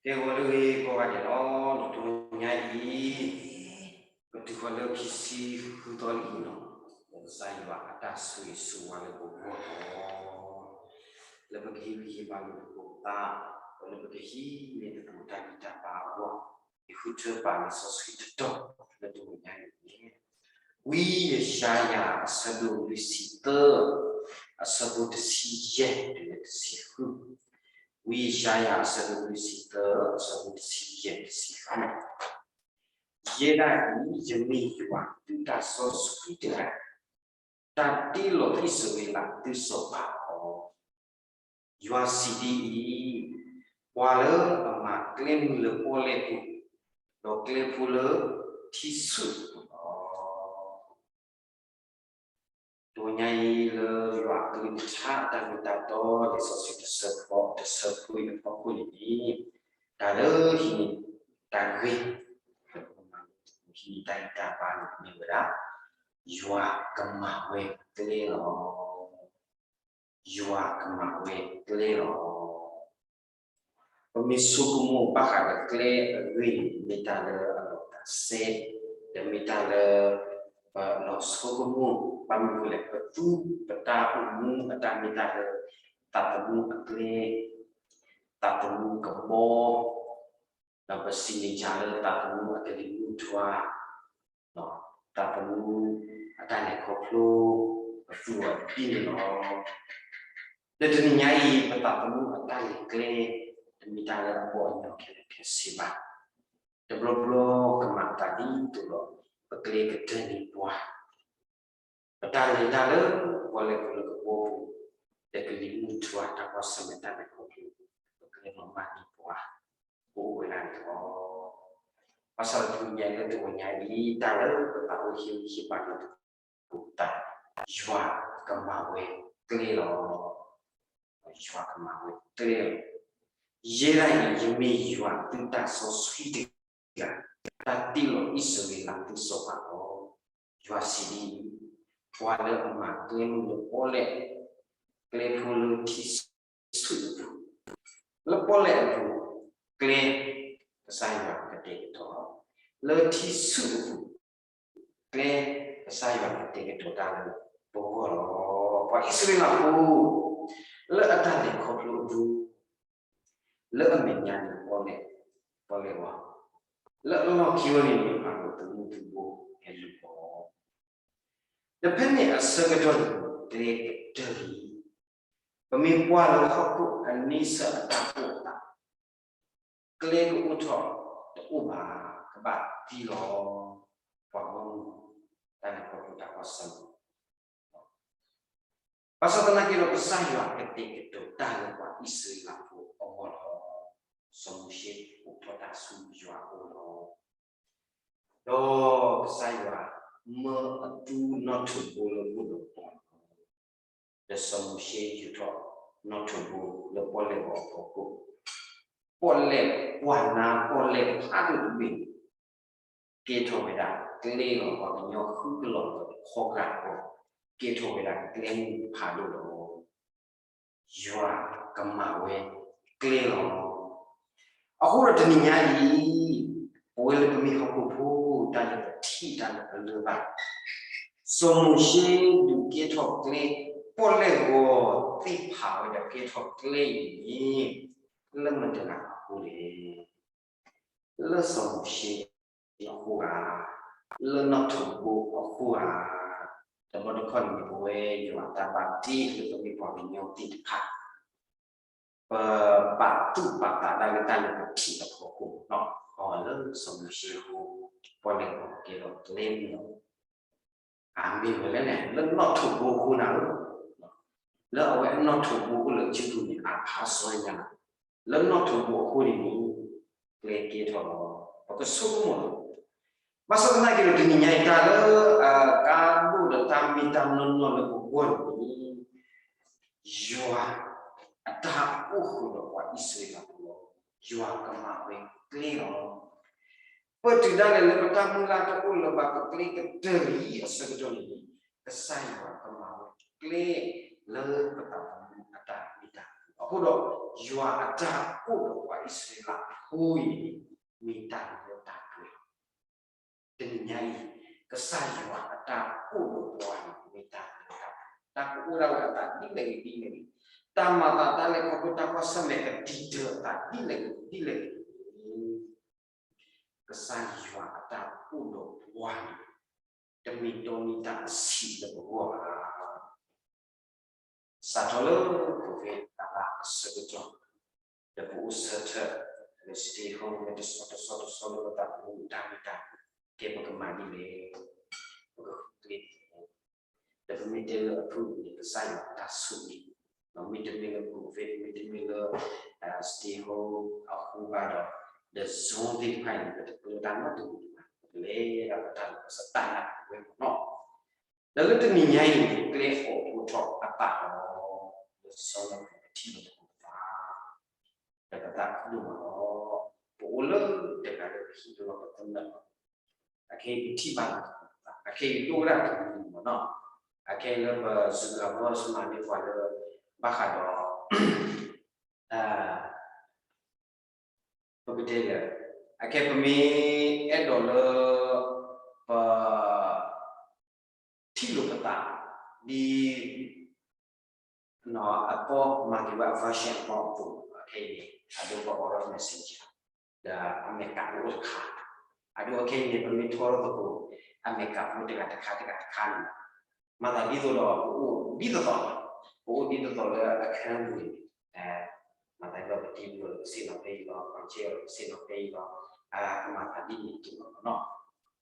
အဲၣ်ဂီၤလၢဂ့ၤကိးဂၤဒဲးလီၤ. တနံၤညါအံၤ ပတုၤဃီၤလၢခံဆံဃုသီလံလီၤ. ကစၢ်ယွၤအတၢ်ဆိၣ်ဂ့ၤဆိၣ်ဝါလၢပဂီၢ်လီၤ. လၢပကဟ့ၣ်ဂံၢ်ဟ့ၣ်ဘါလိာ်သကိးပသး, လၢပကဟံးန့ၢ်သကိးတၢ်ဂံၢ်တၢ်ဘါအဂီၢ်, ယဃုထၢပာ်လံာ်စီဆှံတတီၤလၢတနံၤညါအံၤန့ၣ်, ဝံယၡါယၤအဆၢဒိၣ်လွံၢ်ဆံသၢ, အဆၢဖိတဆံယဲၢ်တုၤလၢတဆံဃု. ဝံယၡါယၤအဆၢဒိၣ်လွံၢ်ဆံသၢ, အဆၢဖိတဆံယဲၢ်တဆံဃု. ယဲဒၣ်အံၤ ယမ့ၢ်ယွၤသုတၢ်စီဆှံတဂၤ, တၢ်တ့လီၤအံၣ်စရ့လးသုစီၤပၤလီၤ. ယွၤစံးဒ်အံၤ, ပှၤလၢအမၤကျဲမုၢ်လၢပီၣ်လဲၣ်ပူၤ, ဒီးကျဲဖိလၢထံဆူၣ်အပူၤလီၤ. တနံၤညါအံၤလၢယွၤအကလုၢ်ကထါတၢ်မ့ၢ်တၢ်တီ လံာ်စီဆှံတဆၢဖီ တဆၢဖိအံၤအဖီခိၣ်န့ၣ်န့ၣ်, တၢ်လၢဟံးန့ၢ်တၢ်ဂ့ၢ်, ဟံးန့ၢ်တၢ်ဂံၢ်တၢ်ဘါန့ၣ်မ့ၢ်ဝဲဒၣ်, ယွၤကမၤဝဲကျဲလီၤ. ယွၤကမၤဝဲကျဲလီၤ. ပမ့ၢ်ဆိကမိၣ်ဘၣ်ဃးဒီးကျဲအဂ့ၢ်န့ၣ် မ့ၢ်တၢ်လၢအလီၤသးစဲ, ဒီးမ့ၢ်တၢ်လၢ ပလီၤဆိကမိၣ်, ဘၣ်မနုၤအဃိလဲၣ်, ပသူပတၢ်အိၣ်မူအတၢ်မ့ၢ်တၢ်လၢ သးသမူအကျဲ, သးသမူကဘီ, ဒီးပ signature လၢသးသမူအကလံၤမုၢ်ထူဧါ, သးသမူအတၢ်လဲၤခီဖျိ ပသူအီၤဒ်န့ၣ်လီၤ. လၢတနံၤညါအံၤ ပသးသမူအတၢ်လဲၤကျဲ တမ့ၢ်တၢ်လၢအဘီအညီခဲလၢာ်ခဲဆ့ဘၣ်. တဘျီဘျီကမၤအသးဒ်သိးဒီး ပကျဲကတၢၢ်န့ၢ်ပှၤ ပတၢ်လဲၤတၢ်လၢ ပီၣ်လဲၣ်ပူၤလၢကဘီပူၤ, ဒီးကလံၤမုၢ်ထူဧါ တၢ်ကွၢ်ဆၢၣ်မဲာ်တၢ်လဲၤခီဖျိ, ပကျဲလီၤမၢ်န့ၢ်ပှၤ, အိၣ်ဝဲဒၣ်န့ၣ်လီၤ. ဘၣ်ဆၣ်ဒီးတနံၤညါလၢတဂီၤညါအံၤ တၢ်လၢပသးအိၣ်ဟ့ၣ်ဂံၢ်ဟ့ၣ်ဘါလိာ်သကိးပသး, ယွၤကမၤဝဲကျဲလီၤ. ယွၤကမၤဝဲကျဲလီၤ. ယဲဒၣ်အံၤ ယမ့ၢ်ယွၤသုတၢ်စီဆှံတဂၤ, တၢ်တ့လီၤအံၣ်စရ့လးသုစီၤပၤလီၤ. ယွၤစံးဒ်အံၤ, ပှၤလၢအမၤကျဲမုၢ်လၢပီၣ်လဲၣ်, ကျဲဖိလၢထံဆူၣ်အပူၤ, လၢပီၣ်လဲၣ်အပူၤ, ကျဲ ကစၢ်ယွၤကတဲာ်ကတီၤ, လၢထံဆူၣ်အပူၤ ကျဲ ကစၢ်ယွၤကတဲာ်ကတီၤတၢ်လၢပဂီၢ်လီၤ. ပှၤအံၣ်စရ့လးဖိ လၢအတၢ်လဲၤခီဖျိအပူၤ, လၢအမဲာ်ညါန့ၣ်ပီၣ်လဲၣ်, ပီၣ်လဲၣ်ဝါ, လၢအလီၢ်ခံဝဲန့ၣ်န့ၣ် ပှၤဒိးသမူသဘိဟဲလူၤဃီ ဒီးဖဲန့ၣ်အဆၢကတီၢ်န့ၣ် ကျဲကတၢၢ်လံ. ပမ့ၢ်ကွၢ်လၢဟီၣ်ခိၣ်အန့ဆၢၣ်အတၢ်အိၣ်အသး, ကျဲကအိၣ်ထီၣ်တအိၣ်ဘၣ်, ကဘၣ်သံလီၤ. ပှၤဂီၢ်မုၢ် တၢ်လဲၤခီဖျိတၢ်ကွၢ်ဆၢၣ်မဲာ် ဘၣ်ဆၣ်သနာ်က့ဒီး ကစၢ်ယွၤကတဲာ်ကတီၤတၢ်လၢပှၤအံၣ်စရ့လးဖိအဂီၢ်လီၤ. စီၤမိၤၡ့အိးထီၣ်တၢ်ဆူယွၤအအိၣ်လီၤ. ဒီးကစၢ်ယွၤမၢအသူနီၣ်ထိးဘိလၢအိၣ်ဒီးပှၤလီၤ. ဒီးစီၤမိၤၡ့ယူာ်ထီၣ်နီၣ်ထိးဘိလၢပီၣ်လဲၣ်ဂီၤအဖီခိၣ်, ပီၣ်လဲၣ်ပှၢ်နါပီၣ်လဲၣ်ဖးဒိၣ်တဘ့ၣ်န့ၣ် ကဲထီၣ်ဝဲဒၣ်ကျဲလီၤ. ပှၤကညီဃုကလီၤဒီးခီဂာ်အဂီၢ် ကဲထီၣ်ဝဲဒၣ်ကျဲမုၢ်ဖးဒိၣ်လီၤ. ယွၤကမၤဝဲကျဲလီၤ. အဃိဒီးတနံၤညါအံၤ ပဝဲလၢပမ့ၢ်ဟီၣ်ခိၣ်ဖိ တၢ်လၢပထံၣ်တၢ်လၢပလၢၢ်ဘၣ်, စီၤမိၤၡ့ဒုးကဲထီၣ်ကျဲ ပီၣ်လဲၣ်ဂီၤသ့ၣ်ဖးဝဲဒီးကဲထီၣ်ကျဲအံၤန့ၣ် လၢမတၤတဂၤအဃိလဲၣ်. လၢစီၤမိၤၡ့အဃိဧါ, လၢနီၣ်ထိးဘိအဃိဧါ. တဘျီတခီၣ်န့ၣ် ပဝဲယွၤတၢ်ဘၣ်တ့လၢပမ့ၢ်ပှၤကညီသ့ၣ်တဖၣ် ပဘၣ်သူၣ်ဘၣ်သးဒၣ်လၢတၢ်လၢပထံၣ်အဖီခိၣ်နီၤ, အီၤလၢစီၤမိၤၡ့အဃိ ပီၣ်လဲၣ်ဂီၤကဲထီၣ်ကျဲမုၢ်လီၤ. အမ့ၢ်ဝဲလဲၣ်န့ၣ် လၢနီၣ်ထိးဘိအဃိနၤလီၤ. လၢအဝဲအနီၣ်ထိးဘိအိၣ်လၢအစုပူၤန့ၣ် အဖးစီညါလီၤ. လၢနီၣ်ထိးဘိအဃိန့ၣ်န့ၣ် ကျဲကဲထီၣ်လီၤ. ပကဆိကမိၣ်လီၤ. ဘၣ်ဆၣ်သနာ်က့ဒီး တနံၤညါအံၤ တၢ်လၢအကါဒိၣ်ဒီးတၢ်မ့ၢ်တၢ်နီၢ်နီၢ်လၢပဂီၢ်န့ၣ် ယွၤအတၢ်အိၣ်ဃုာ်ဒီးပှၤအံၣ်စရ့လးဖိလီၤ. ယွၤကမၤဝဲကျဲလီၤ. ပတုၤဒၣ်လဲာ်လၢပတၢ်မုၢ်လၢ်တအိၣ်လၢၤဘၣ် ပကျဲကတၢၢ်လံအဆၢကတီၢ်န့ၣ် ကစၢ်ယွၤကမၤဝဲကျဲလၢပသးသမူအတၢ်မ့ၢ်တၢ်လီၤ. အဃိဒီး ယွၤအတၢ်အိၣ်ဒီးပှၤအံၣ်စရ့လးဖိအံၤန့ၣ် မ့ၢ်တၢ်လၢတၢ်ပှဲၤလီၤ. တနံၤညါအံၤ ကစၢ်ယွၤအတၢ်အိၣ်ဒီးပှၤန့ၣ် မ့ၢ်တၢ်လၢတၢ်ပှဲၤ, တၢ်ကအိၣ်ဒၣ်ဝဲအသးဒ်လဲၣ်ဂ့ၤဒ်လဲၣ်ဂ့ၤ, တၢ်မၤသးတၢ်လဲၤခီဖျိတၢ်ကွၢ်ဆၢၣ်မဲာ်ကဒံးဒၢးအသးဒ်လဲၣ်ဂ့ၤဒ်လဲၣ်ဂ့ၤန့ၣ် ကစၢ်ယွၤအတၢ်အိၣ်ဒီးပှၤန့ၣ် တမ့ၢ်တၢ်မ့ၢ်တၢ်အဆံးလၢပဂီၢ်ဘၣ်. စးထီၣ်လၢ COVID တလါအဆၢကတီၢ် ဒီးပအိၣ်ဆၢထၢၣ်လၢ stay home လၢတဆီတဆီတဆီလၢပသးသမူတၢ်မ့ၢ်တၢ် ကဲပကမၤဒ်လဲၣ်, ပကဃုကျဲ ဒီးပမ့ၢ်တဲလၢအဖုၣ်န့ၣ် ကစၢ်ယွၤအတၢ်ဆိၣ်ဂ့ၤ, မ့တမ့ၢ်လၢ COVID မ့တမ့ၢ်လၢ stay home အဃိဘၣ်ဒီး ဒီး zone သ့ၣ်တဖၣ်အံၤန့ၣ် ပတကြၢးတၢ်နီတမံၤဘၣ်, ပကလဲၤဒၣ်ပတၢ်လီၢ်ပစတၢ်နာ်ဝဲမ့ၢ်နီၤ. ဒီးလၢတနံၤညါအံၤန့ၣ် ကျဲအိးထီၣ်အသးလီၤ, လၢ zone လၢပထံၣ်လီၤတပူၤသး ဒီးပသးခုဒိၣ်မးလီၤ. ပအိၣ်လၢတဂၤလၢပဟံၣ်လီၤပသနၢၣ်လီၤ. အခဲအံၤပထံၣ်ဘၣ်လီၤတပူၤသး, အခဲအံၤဒိၣ်ဝဲဒၣ်တပူၤမ့ၢ်နီၤ, အခဲအံၤလၢပ Zuckerberg မၤန့ၢ်ပှၤလၢ ဘၣ်ဃးဒီး ပကတဲလၢ အခဲပမ့ၢ်အဲၣ်ဒိးလၢ ပ ထံၣ်လိာ်ပသး ဒ် အပီၢ်မၤက့ၤဝဲအ version အပီၢ်အပူၤ အခဲအံၤန့ၣ် အဒိပအီထီၣ် Messenger ဒီးအမဲာ်ကးအိၣ်တခါ, အဒိအခဲအံၤန့ၣ် ပမ့ၢ်ထီထီၣ်သကိး အမဲာ်ကးအိၣ်တဂၤတခါတဂၤတခါန့ၣ် မၤသးဒ်သိးဒီး ပအိၣ်ဒ်သိးသိးလီၤ, ပအိၣ်ဒ်သိးသိးလၢအခန်းပူၤန့ၣ် မၤသးဒ်သိးပထံၣ်လိာ်ကစ့ၢ်နီၤဖဲအံၤလီၤ, ပကစ့ၢ်နီၤဖဲအံၤလီၤ, အကမၤသးဒ်န့ၣ်တက့ၢ်လီၤနီၤ.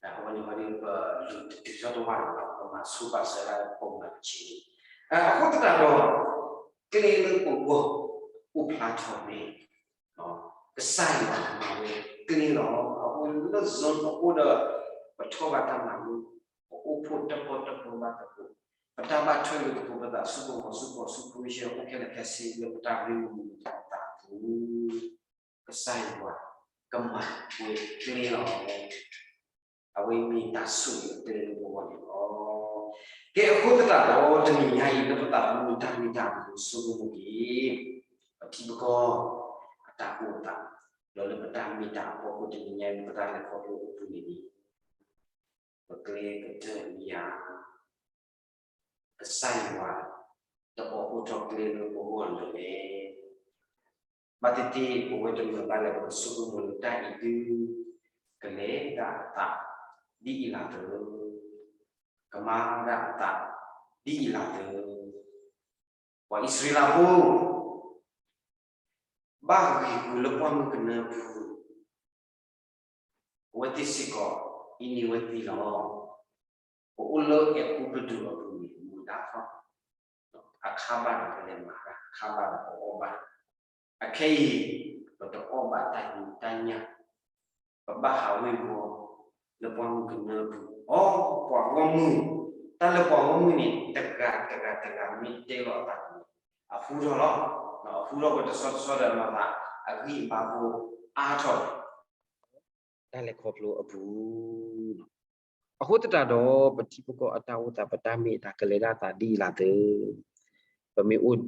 အဝဲန့ၣ်ဝဲဒၣ်ပလူၤတတုၤထီၣ်တဝၢ်လီၤ, ပမၤဆူၣ်ပာ်စၢၤဒၣ်ပမၤတဆံးန့ၣ်, အဃိသတးဒီး ကျဲလၢပဂီၢ်အိၣ်ဖျါထီၣ်န့ၣ် ကစၢ်ယွၤမၤဝဲကျဲလီၤ. အဃိလၢ zone ပအိၣ်ဒီး ပထီၣ်ဘၣ်တၢ်မၤလိ, ပအိၣ်ဖှိၣ်တၢၣ်ပီၣ်တၢၣ်ပီဘၣ်သကိး, ပတၢ်ဘၣ်ထွဲလိာ်သကိးပသးဆူပဂီၤဆူပှၤဆူ ခရံာ်အိၣ်ခဲလၢာ်ခဲဆ့လၢပတၢ်ရ့လိာ်မုာ်လိာ်သးအပူၤ ကစၢ်ယွၤကမၤဝဲကျဲလီၤ. အဝဲမ့ၢ်တၢ်ဆိၣ်ဂ့ၤအကျဲလၢပဂီၢ်န့ၣ်လီၤ. ကဲအဃိသတးဒီး တနံၤညါအံၤလၢပသးသမူတၢ်မ့ၢ်တၢ်မၤလိဆိကမိၣ်က့ၤ ပထံပကီၢ်အတၢ်အိၣ်သး, ဒီးလၢပတၢ်မ့ၢ်တၢ်အဖီခိၣ်တနံၤညါအံၤ ပတၢ်လဲၤခီဖျိအပူၤန့ၣ် ပကျဲကတၢၢ်ယၤ ကစၢ်ယွၤ တအီၣ်အိၣ်ထီၣ်ကျဲလၢပဂီၢ်လၢၤလဲၣ်. ဘၣ်သ့ၣ်သ့ၣ် ပဝဲတမုာ်ဘၣ်လဲၣ် ပကဆိကမိၣ်လၢတၢ်အံၤဒုး ကလဲၤဒၣ်အသး ဒ်အံၤလၢ်သၢ, ကမၤဒၣ်အသး ဒ်အံၤလၢ်သၢ, ပှၤအံၣ်စရ့လးဖိ ဘၣ်ဂံၢ်ပူၤလၢပှၢ်မုၢ်ကနၢပူၤ အဝဲသ့ၣ်စ့ၢ်ကီး အံၤန့ၣ်ဝဲသ့ၣ်လီၤ. ပအိၣ်လၢအဲၤကူပတူးအပူၤန့ၣ် မုာ်ဒၣ်ထီၣ်, အခါဘၣ်ဒီးပလဲၤမၤတၢ်, အခါဘၣ်ဒီးပအီၣ်ဘၣ်, အခဲအံၤ ပတအီၣ်ဘၣ်တၢ်ညူးတၢ်ညၣ်, ပဘၣ်ဟးဝ့ၤဝီၤ လၢပှၢ်မုၢ်ကနၢပူၤ, အိ ပှၤဂီၢ်မုၢ်, တၢ်လၢပှၤဂီၢ်မုၢ်န့ၣ် တဂၤတဂၤတဂၤမ့ၢ်တဲလီၤအသးန့ၣ် အဟူထီၣ်လီၤ, အဟူထီၣ်ဝဲတဆီတဆီဒီးမၤသး အဂံၢ်အဘါဖိအါထီၣ် တၢ်လဲၤခီဖျိအပူၤ, အဃိသတးဒီး ပထံပကီၢ်အတၢ်အိၣ်သး ပတၢ်မ့ၢ်တၢ်ကလဲၤဒၣ်သးဒ်အံၤလၢ်သၢ, ပမ့ၢ်အိၣ်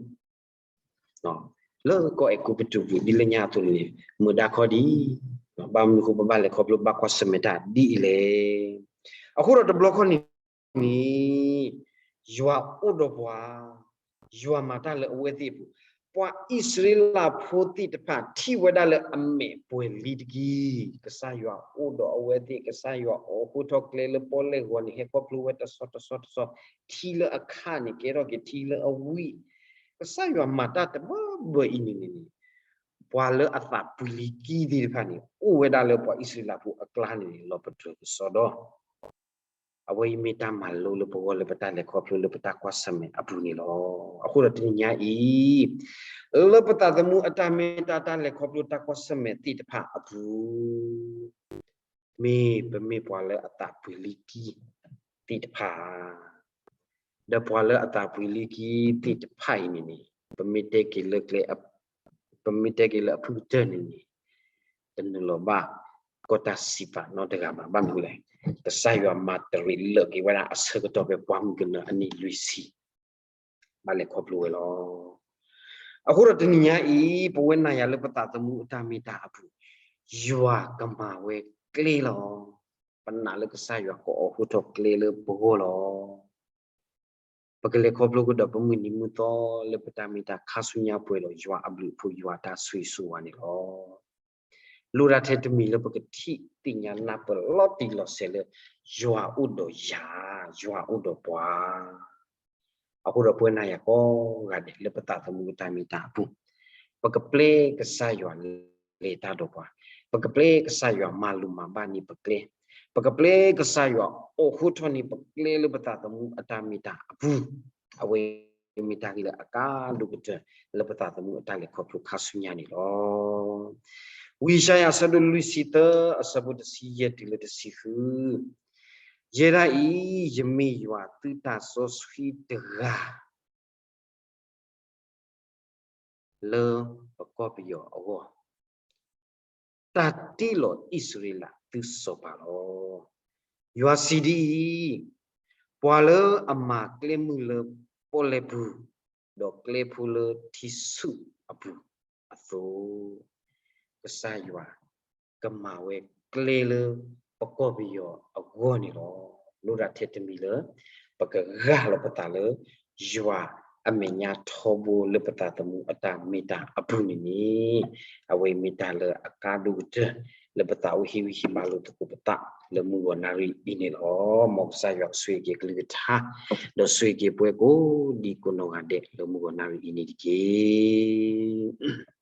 လၢကီၢ်အဲၤကူပတူးပူၤ ဒ်လၢညါအသိးန့ၣ် မုာ်ဒၣ်ခီဒံး, ဘၣ်မနုၤအဃိ ပဘၣ်လဲၤခီဖျိဘၣ်ကွၢ်ဆၢၣ်မဲာ်တၢ်ဒ်အံၤလဲၣ်. အဃိဒီးတဘျီခီန့ၣ် န့ၣ် ယွၤအိၣ်ဒီးပှၤ, ယွၤမၤတၢ်လၢအဝဲသ့ၣ်အပူၤ, ပှၤအံၣ်စရ့လးဖိသ့ၣ်တဖၣ် ထံၣ်ဝဲဒၣ်လၢအမဲာ်ပှဲၤလံတက့ၢ်. ကစၢ်ယွၤအိၣ်ဒီးအဝဲသ့ၣ်, ကစၢ်ယွၤအီၣ်အိၣ်ထီၣ်ကျဲလၢပီၣ်လဲၣ်ဂီၤန့ၣ် ဟဲခီဖျိဝဲတဆီတဆီတဆီ, ထံလၢအခၣ်န့ၣ် ကဲထီၣ်က့ၤထံလၢအဝံၣ်, ကစၢ်ယွၤမၤတၢ်တဘၢဘၢအံၤန့ၣ်န့ၣ် ပှၤလၢအသးပှံၤလံကံသ့ၣ်တဖၣ်န့ၣ် အိၣ်ဝဲဒၣ်လၢပှၤအံၣ်စရ့လးဖိအကျါန့ၣ် လီၤပတြၢၤကစီဒီ, အဝဲအံၤမ့ၢ်တၢ်မၤလိလၢပဂီၢ်လၢပတၢ်လဲၤခီဖျိလၢပတၢ်ကွၢ်ဆၢၣ်မဲာ်အပူၤန့ၣ်လီၤ. အဃိဒီးတနံၤညါအံၤ လၢပသးသမူအတၢ်မ့ၢ်တၢ် တၢ်လဲၤခီဖျိတၢ်ကွၢ်ဆၢၣ်မဲာ်သ့ၣ်တဖၣ်အပူၤ မ့ၢ်ပမ့ၢ်ပှၤလၢအသးပှံၤလံကံသ့ၣ်တဖၣ်, ဒီးပှၤလၢအသးပှံၤလံကံသ့ၣ်တဖၣ်အံၤန့ၣ်န့ၣ် ပမ့ၢ်တဲက့ၤလၢကျဲ, ပမ့ၢ်တဲက့ၤလၢအဖုၣ်ကတၢၢ်န့ၣ်န့ၣ် တနုာ်လီၤဘၣ် ကီၢ်တၢ်စံးပာ်နီတဂၤဘၣ်. ဘၣ်မနုၤလဲၣ်, ကစၢ်ယွၤမၤတရံးလၢာ်က့ၤဝဲဒၣ်အဆၢကတီၢ်ဖဲပှၢ်မုၢ်ကနၢအနံၣ်လွံၢ်ဆံ ဘၣ်လဲၤခီဖျိဝဲလီၤ. အဃိဒီးတနံၤညါအံၤ ပဝဲနၤယၤလၢပသးသမူအတၢ်မ့ၢ်တၢ်အပူၤ, ယွၤကမၤဝဲကျဲလီၤ. ပနာ်လၢကစၢ်ယွၤကအိးထီၣ်ကျဲလၢပဂီၢ်လီၤ. ပကလဲၤခီဖျိကဒီးပမုၢ်နံၤမုၢ်သီလၢပတၢ်မ့ၢ်တၢ်ခါဆူညါပှဲၤဒီးယွၤအဘျုးအဖှိၣ်ယွၤတၢ်ဆိၣ်ဂ့ၤဆိၣ်ဝါန့ၣ်လီၤ. လိၣ်ဒၣ်ထဲတမံၤလၢပကထံၣ်သ့ၣ်ညါနၢ်ပၢၢ်လီၤတံၢ်လီၤဆဲးလၢ ယွၤအိၣ်ဒီးယၤ, ယွၤအိၣ်ဒီးပှၤ အဃိဒီးပဝဲနၤယၤကိးဂၤဒဲးလၢပသးသမူအတၢ်မ့ၢ်တၢ်အပူၤ, ပကပျဲကစၢ်ယွၤလဲၤတၢ်ဒီးပှၤ, ပကပျဲကစၢ်ယွၤမၤလိာ်မၤဘၣ်န့ၢ်ပကျဲ, ပကပျဲကစၢ်ယွၤအိးထီၣ်န့ၢ်ပကျဲလၢပသးသမူအတၢ်မ့ၢ်တၢ်အပူၤ, အဝဲမ့ၢ်တၢ်ဂ့ၢ်လၢအကါဒိၣ်ကတၢၢ်လၢပသးသမူအတၢ်လဲၤခီဖျိခါဆူညါန့ၣ်လီၤ. ဝံယၡါယၤအဆၢဒိၣ်လွံၢ်ဆံသၢ အဆၢဖိတဆံယဲၢ်တုၤလၢတဆံဃု, ယဲဒၣ်အံၤ ယမ့ၢ်ယွၤသုတၢ်စီဆှံတဂၤ လၢပကီၢ်ပယီၤအဂီၢ်, တၢ်တ့လီၤအံၣ်စရ့လးသုစီၤပၤလီၤ. ယွၤစံးဒ်အံၤ, ပှၤလၢအမၤကျဲမုၢ်လၢပီၣ်လဲၣ်ပူၤ, ဒီးကျဲဖိလၢထံဆူၣ်အပူၤအသိး, ကစၢ်ယွၤကမၤဝဲကျဲလၢပကီၢ်ပယီၤအဂီၢ်န့ၣ်လီၤ. လိၣ်ဒၣ်ထဲတမံၤလၢ ပကဂၢ်လီၤပသးလၢ ယွၤအမဲာ်ညါထီဘိလၢပသးသမူအတၢ်မ့ၢ်တၢ်အပူၤန့ၣ်န့ၣ်, အဝဲမ့ၢ်တၢ်လၢအကါဒိၣ်ကတၢၢ် လၢပသးအိၣ်ဟ့ၣ်ဂံၢ်ဟ့ၣ်ဘါလိာ်သကိးပသးလၢမုၢ်ဂီၤနၣ်ရံၣ်အံၤန့ၣ်လီၤ. မ်ကစၢ်ယွၤကဆိၣ်ဂ့ၤက့ၤအကလုၢ်ကထါ, ဒီးဆိၣ်ဂ့ၤက့ၤပှၤကိးဒံကိးနီၢ်ဂၤဒဲးလၢမုၢ်ဂီၤနၣ်ရံၣ်အံၤန့ၣ်တက့ၢ်.